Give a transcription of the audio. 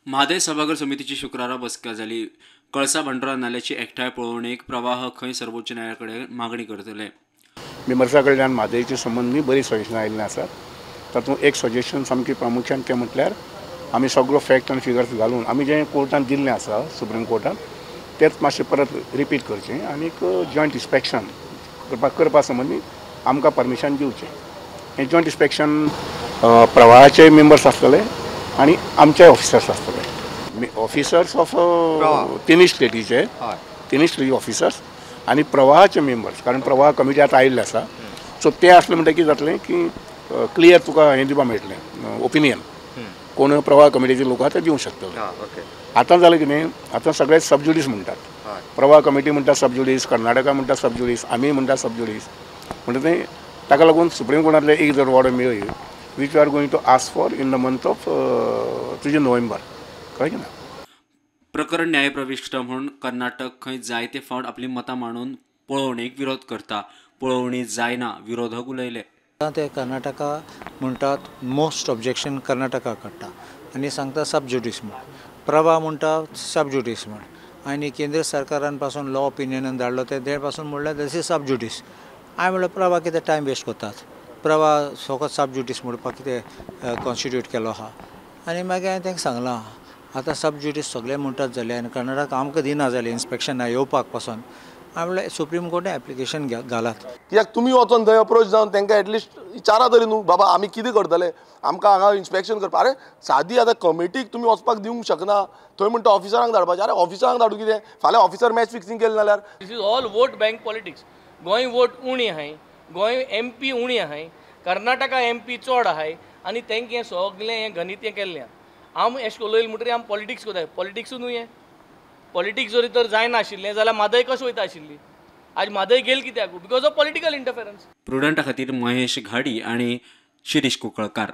म्हादय सभाघर समितीची शुक्रारा बसका जाली. कळसा भांडुरा नाल्याची एकठांय पळोवणेक प्रवाह खंय सर्वोच्च न्यायालया कडेन मागणी करतले. मेंबर्सा कडल्यान म्हादयचे संबंदी बरी सजेशनां आयिल्लीं आसात. तातूंत एक सजेशन सामकी प्रामुख्यान तें म्हटल्यार आमी सगळो फॅक्ट आनी फिगर्स घालून आमी जें कोर्टान दिल्लें आसा सुप्रीम कोर्टान तेंच मातशें परत रिपीट करचें आनीक जॉयंट इन्स्पेक्शन करपा संबंदी आमकां परमिशन दिवचें. हें जॉयंट इन्स्पेक्शन प्रवाहाचे मेंबर्स आसतले आनी आमचे ऑफिसर्स आसतले. ऑफिसर्स ऑफ तिनूय स्टेटीचे, तिनूय स्टेटी ऑफिसर्स आनी प्रवाहाचे मेंबर्स, कारण प्रवाह कमिटी आतां आयिल्ले आसा. सो ते आसले म्हणटकीर कितें जातलें की क्लियर तुका हें दिवपाक मेळटलें ओपिनियन, कोण प्रवाह कमिटीचे लोक आहा ते दिवंक शकतले. आतां जालें कितें, आतां सगळे सबज्युडीस म्हणटात. प्रवाह कमिटी म्हणटा सबज्युडीस, कर्नाटका म्हणटा सबज्युडीस, आमी म्हणटा सबज्युडीस. म्हणटा तें ताका लागून सुप्रीम कोर्टांतलें एक जर ऑर्डर मेळ्ळी which we are going to ask for in the month of तुजे नोव्हेंबर, कळ्ळें ना. प्रकरण न्यायप्रविष्ट म्हूण कर्नाटक खंय जायते फावट आपली मतां मांडून पळोवणेक विरोध करता. पळोवणी जायना विरोधक उलयले. ते कर्नाटका म्हणटात मोस्ट ऑब्जेक्शन कर्नाटका काडटा आनी सांगता सबज्युडीस म्हूण, प्रवाह म्हणटा सबज्युडीस म्हूण, आनी केंद्र सरकारान पासून लॉ ओपिनियनान धाडलो ते पासून म्हणल्यार दीस is sub judice. हांवें म्हणलें प्रवाह कितें टायम वेस्ट करतात, प्रवाह फकत सबज्युडीस म्हणपाक कितें कॉन्स्टिट्यूट केलो आहा. आनी मागीर हांवें तांकां सांगलां आतां सबज्युडीस सगळे म्हणटात जाले आनी कर्नाटक आमकां दिना जालें इन्स्पेक्शना येवपाक पासून. हांवें म्हणलें सुप्रीम कोर्टान एप्लिकेशन घालात. कित्याक तुमी वचोन थंय अप्रोच जावन तांकां एटलिस्ट विचारा तरी न्हू बाबा आमी कितें करतले, आमकां हांगा इन्स्पेक्शन करपाक. अरे सादी आतां कमिटीक तुमी वचपाक दिवंक शकना, थंय म्हणटा ऑफिसरांक धाडपाचें. अरे ऑफिसरांक धाडूं कितें, फाल्यां ऑफिसर मॅच फिक्सिंग केलें जाल्यार. This is all vote bank politics. Goa vote उणी आहाय, गोंय एम पी उणी आहाय, कर्नाटका एम पी चड आहाय आनी तांकां हें सगळें हें गणित हें केल्लें. आम एशें उलयलें म्हणटकीर आमी पॉलिटिक्स करताय. पॉलिटिक्सूय न्हू हें, पॉलिटिक्स जरी तर जायना आशिल्लें जाल्यार म्हादय कशें वयता आशिल्ली. आज म्हादय गेल कित्याक, because of political interference. प्रुडंटा खातीर महेश घाडी आनी शिरीष कुंकळकार.